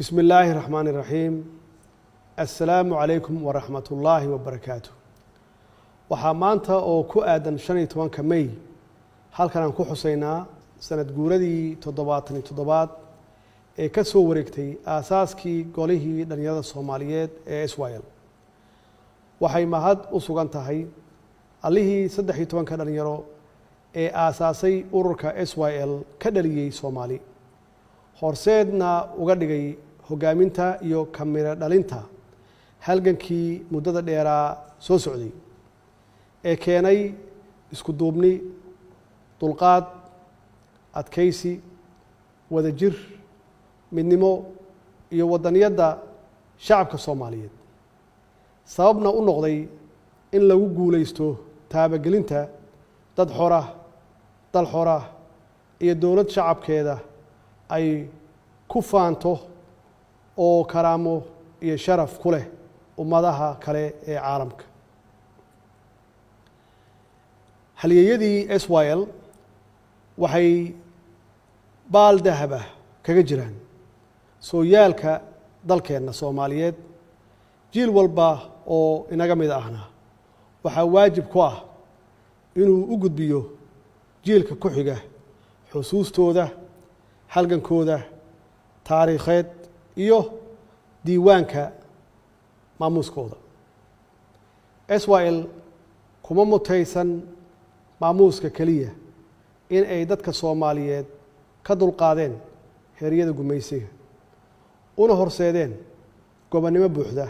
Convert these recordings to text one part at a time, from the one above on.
Bismi illaahi raxmaani raxiim. Assalaamu calaykum waraxmat ullaahi wabarakaatu. Waxaa maanta oo ku aadan 15-ka May halkan aan ku xusaynaa sanad guuradii 77aad ee ka soo wareegtay aasaaskii Golihii Dhallinyarada Soomaaliyeed ee SYL. Waxay mahad u sugan tahay allihii 13-ka dhalinyaro ee aasaasay ururka SYL ka dhaliyey Soomaali, horseedna uga dhigay hoggaaminta iyo kamiro dhalinta halgankii muddada dheeraa soo socday ee keenay isku duubni, dulqaad, adkaysi, wadajir, midnimo iyo waddaniyadda shacabka Soomaaliyeed, sababna u noqday in lagu guulaysto taabagelinta dad xora, dal xora iyo dowlad shacabkeeda ay ku faanto oo karaamo iyo sharaf ku leh ummadaha kale ee caalamka. Halyeeyadii SYL waxay baal dahaba kaga jiraan sooyaalka dalkeenna Soomaaliyeed. Jiil walba oo inaga mid ahna waxaa waajib ku ah inuu u gudbiyo jiilka ku xiga xusuustooda, halgankooda taariikheed iyo diiwaanka maamuuskooda. SYL kuma mutaysan maamuuska keliya in ay dadka Soomaaliyeed ka dulqaadeen heeryada gumaysiga una horseedeen gobonnimo buuxda,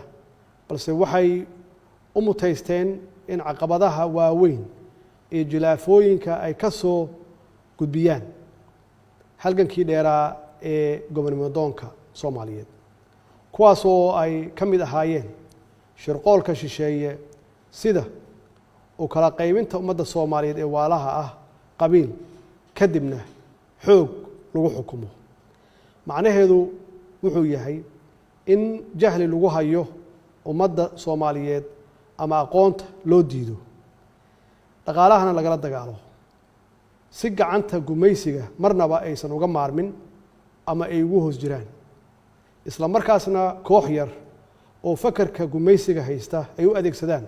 balse waxay u mutaysteen in caqabadaha waaweyn iyo jilaafooyinka ay ka soo gudbiyaan halgankii dheeraa ee gobonnimo doonka Soomaaliyeed, kuwaas oo ay ka mid ahaayeen shirqoolka shisheeye, sida u kala qaybinta ummadda Soomaaliyeed ee waalaha ah qabiil, kadibna xoog lagu xukumo, macnaheedu wuxuu yahay in jahli lagu hayo ummadda Soomaaliyeed ama aqoonta loo diido, dhaqaalahana lagala dagaalo si gacanta gumaysiga marnaba aysan uga maarmin ama ay ugu hoos jiraan, isla markaasna koox yar oo fakarka gumaysiga haysta ay u adeegsadaan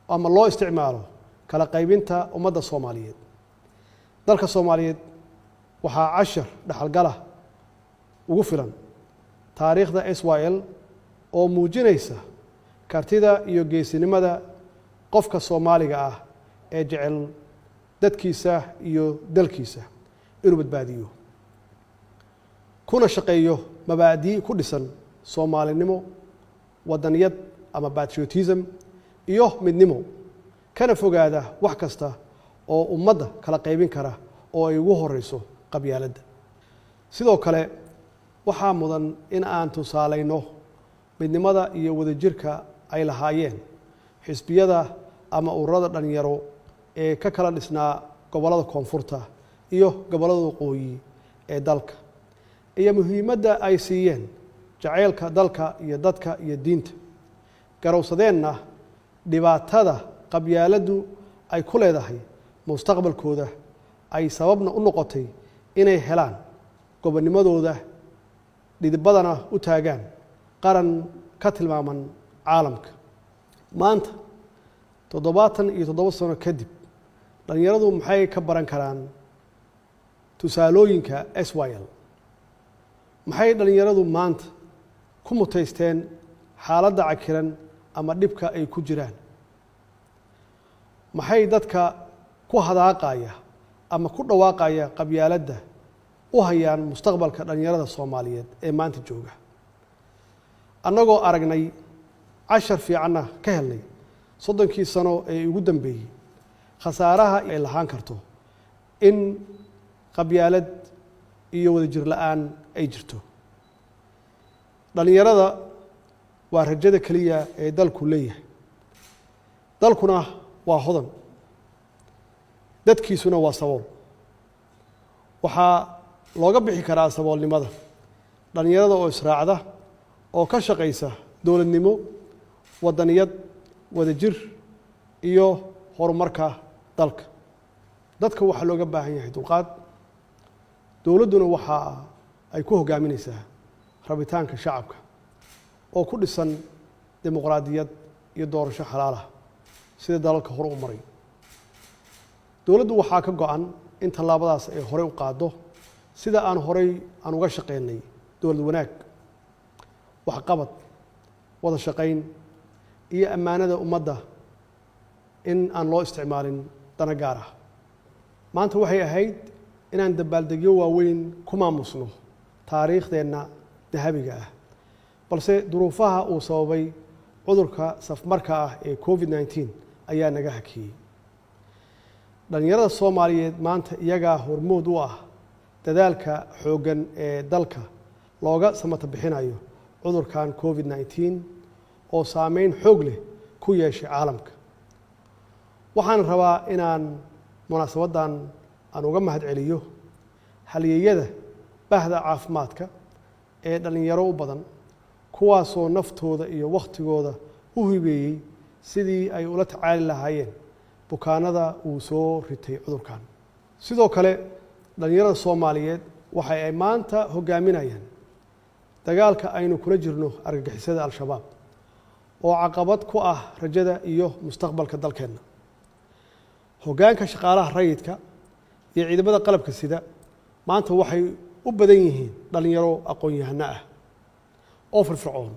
ama loo isticmaalo kala qaybinta ummadda Soomaaliyeed. Dalka Soomaaliyeed waxaa cashar dhaxalgala ugu filan taariikhda SYL oo muujinaysa kartida iyo geesinimada qofka Soomaaliga ah ee jecel dadkiisa iyo dalkiisa inuu badbaadiyo, kuna shaqeeyo mabaadii ku dhisan Soomaalinimo, waddaniyad ama patriotism iyo midnimo, kana fogaada wax kasta oo ummadda kala qaybin kara oo ay ugu horeyso qabyaaladda. Sidoo kale waxaa mudan in aan tusaalayno midnimada iyo wadajirka ay lahaayeen xisbiyada ama ururada dhalinyaro ee ka kala dhisnaa gobollada koonfurta iyo gobollada waqooyi ee dalka, iyo muhiimadda ay siiyeen jaceylka dalka iyo dadka iyo diinta, garowsadeenna dhibaatada qabyaaladdu ay ku leedahay mustaqbalkooda, ay sababna u noqotay inay helaan gobonnimadooda, dhidibadana u taagaan qaran ka tilmaaman caalamka. Maanta, 77 sano kadib, dhallinyaradu maxay ka baran karaan tusaalooyinka SYL? Maxay dhallinyaradu maanta ku mutaysteen xaaladda cakiran ama dhibka ay ku jiraan? Maxay dadka ku hadaaqaya ama ku dhawaaqaya qabyaaladda u hayaan mustaqbalka dhallinyarada Soomaaliyeed ee maanta jooga? Annagoo aragnay, cashar fiicanna ka helnay 30-kii sano ee ugu dambeeyey khasaaraha ay lahaan karto in qabyaalad iyo wadajir la-aan ay jirto, dhallinyarada waa rajada keliya ee dalku leeyahay. Dalkuna waa hodan, dadkiisuna waa sabool. Waxaa looga bixi karaa saboolnimada dhallinyarada oo israacda oo ka shaqaysa dowladnimo, waddaniyad, wadajir iyo horumarka dalka. Dadka waxaa looga baahan yahay dulqaad, dowladduna waxa ay ku hoggaaminaysaa rabitaanka shacabka oo ku dhisan dimuqraadiyad iyo doorasho xalaal ah sida dalalka hore u maray. Dowladdu waxaa ka go-an in tallaabadaas ay horey u qaaddo sida aan horey aan uga shaqeynay dowlad wanaag, waxqabad, wada shaqayn iyo ammaanada ummadda in aan loo isticmaalin dana gaar ah. Maanta waxay ahayd inaan dabaaldegyo waaweyn ku maamusno taariikhdeenna dahabiga ah, balse duruufaha uu sababay cudurka safmarka ah ee COVID-19 ayaa naga hakiyey. Dhallinyarada Soomaaliyeed maanta iyagaa hormood u ah dadaalka xooggan ee dalka looga samata bixinayo cudurkan COVID-19 oo saameyn xoog leh ku yeeshay caalamka. Waxaan rabaa inaan munaasabaddan aan uga mahad celiyo halyeeyada bahda caafimaadka ee dhallinyaro u badan, kuwaasoo naftooda iyo wakhtigooda u hibeeyey sidii ay ula tacaali lahaayeen bukaanada uu soo ritay cudurkan. Sidoo kale, dhallinyarada Soomaaliyeed waxa ay maanta hoggaaminayaan dagaalka aynu kula jirno argagixisada Al-Shabaab oo caqabad ku ah rajada iyo mustaqbalka dalkeenna. Hoggaanka shaqaalaha rayidka iyo ciidamada qalabka sida maanta waxay u badan yihiin dhallinyaro aqoon-yahano ah oo firfircoon,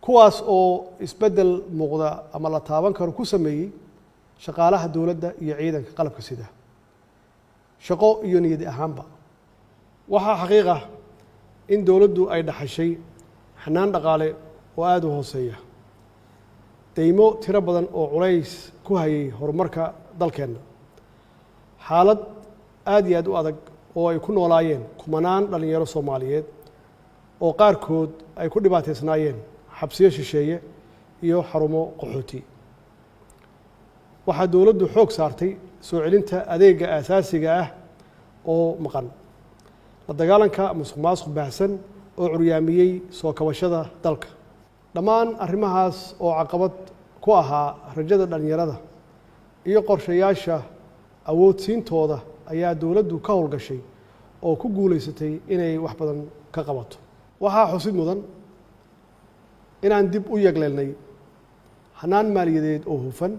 kuwaas oo isbeddel muuqda ama la taaban karo ku sameeyey shaqaalaha dowladda iyo ciidanka qalabka sida, shaqo iyo niyad ahaanba. Waxaa xaqiiq ah in dowladdu ay dhaxashay xanaan dhaqaale oo aada u hooseeya, deymo tiro badan oo culays ku hayay horumarka dalkeenna, xaalad aada iyo aad u adag oo ay ku noolaayeen kumanaan dhallinyaro Soomaaliyeed oo qaarkood ay ku dhibaataysnaayeen xabsiyo shisheeye iyo xarumo qaxooti. Waxaa dowladdu xoog saartay soo celinta adeegga aasaasiga ah oo maqan, la dagaalanka musuq maasuq baahsan oo curyaamiyey soo kabashada dalka. Dhammaan arrimahaas oo caqabad ku ahaa rajada dhallinyarada iyo qorshayaasha awoodsiintooda ayaa dowladdu ka howlgashay oo ku guulaysatay inay wax badan ka qabato. Waxaa xusid mudan inaan dib u yagleelnay hanaan maaliyadeed oo hufan,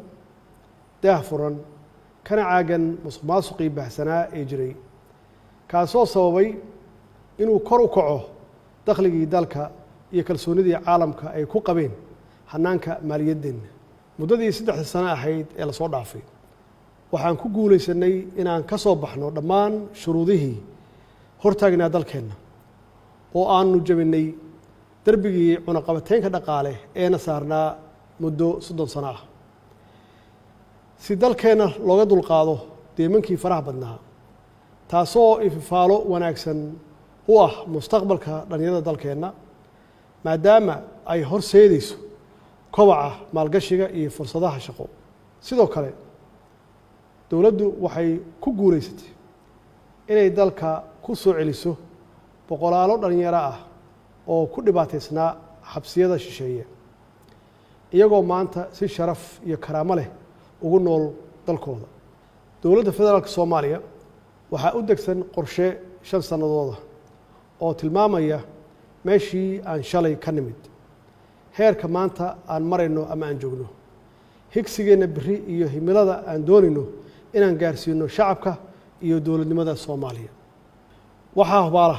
daah furan, kana caagan musuq maasuqii baahsanaa ee jiray, kaasoo sababay inuu kor u kaco dakhligii dalka iyo kalsoonidii caalamka ay ku qabeen hanaanka maaliyaddeenna. Muddadii 3da sano ahayd ee lasoo dhaafay, waxaan ku guulaysanay inaan ka soo baxno dhammaan shuruudihii hortaagnaa dalkeenna oo aanu jabinay darbigii cunaqabateynka dhaqaale eena saarnaa muddo 30 sano ah, si dalkeenna looga dulqaado deemankii faraha badnaa, taasoo ififaalo wanaagsan u ah mustaqbalka dhallinyarada dalkeenna, maadaama ay horseedayso kobaca maalgashiga iyo fursadaha shaqo. Sidoo kale, dowladdu waxay ku guulaysatay inay dalka ku soo celiso boqolaalo dhallinyaro ah oo ku dhibaataysnaa xabsiyada shisheeye, iyagoo maanta si sharaf iyo karaamo leh ugu nool dalkooda. Dowladda Federaalka Soomaaliya waxaa u degsan qorshe 5 sannadooda oo tilmaamaya meeshii aan shalay ka nimid, heerka maanta aan marayno ama aan joogno, higsigeenna berri iyo himilada aan doonayno inaan gaarsiino shacabka iyo dowladnimada Soomaaliya. Waxaa hubaala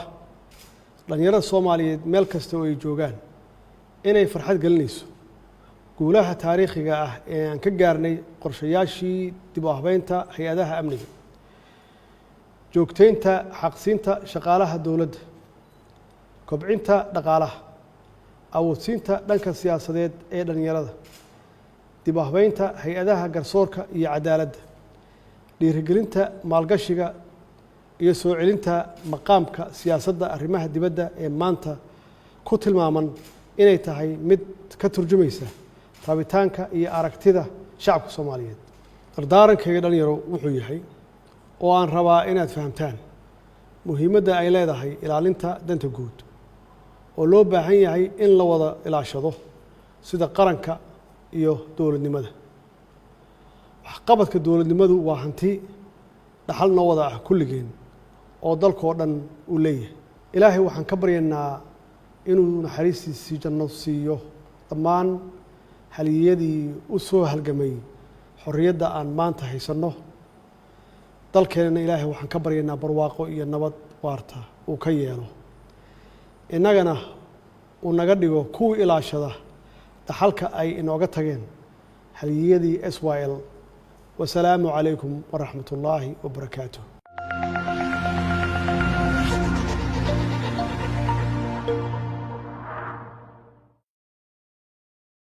dhallinyarada Soomaaliyeed meel kasta oo ay joogaan inay farxad gelinayso guulaha taariikhiga ah ee aan ka gaarnay qorshayaashii dib u habeynta hay-adaha amniga, joogteynta xaqsiinta shaqaalaha dowladda, kobcinta dhaqaalaha, awoodsiinta dhanka siyaasadeed ee dhallinyarada, dib u habeynta hay-adaha garsoorka iyo cadaaladda, dhiirigelinta maalgashiga iyo soo celinta maqaamka siyaasadda arrimaha dibadda ee maanta ku tilmaaman inay tahay mid ka turjumaysa rabitaanka iyo aragtida shacabka Soomaaliyeed. Dardaarankayga dhalinyaro wuxuu yahay oo aan rabaa inaad fahamtaan muhiimadda ay leedahay ilaalinta danta guud oo loo baahan yahay in la wada ilaashado, sida qaranka iyo dowladnimada. Waxqabadka dowladnimadu waa hanti dhaxal noo wada ah kulligeen oo dalkoo dhan uu leeyahay. Ilaahay waxaan ka baryaynaa inuu naxariistiisii janno siiyo dhammaan haliyadii u soo halgamay xorriyadda aan maanta haysanno. Dalkeenana Ilaahay waxaan ka baryaynaa barwaaqo iyo nabad waarta uu ka yeelo, innagana uu naga dhigo kuwii ilaashada dhaxalka ay inooga tageen haliyadii SYL. Wasalaamu calaykum waraxmat ullaahi wabarakaatuh.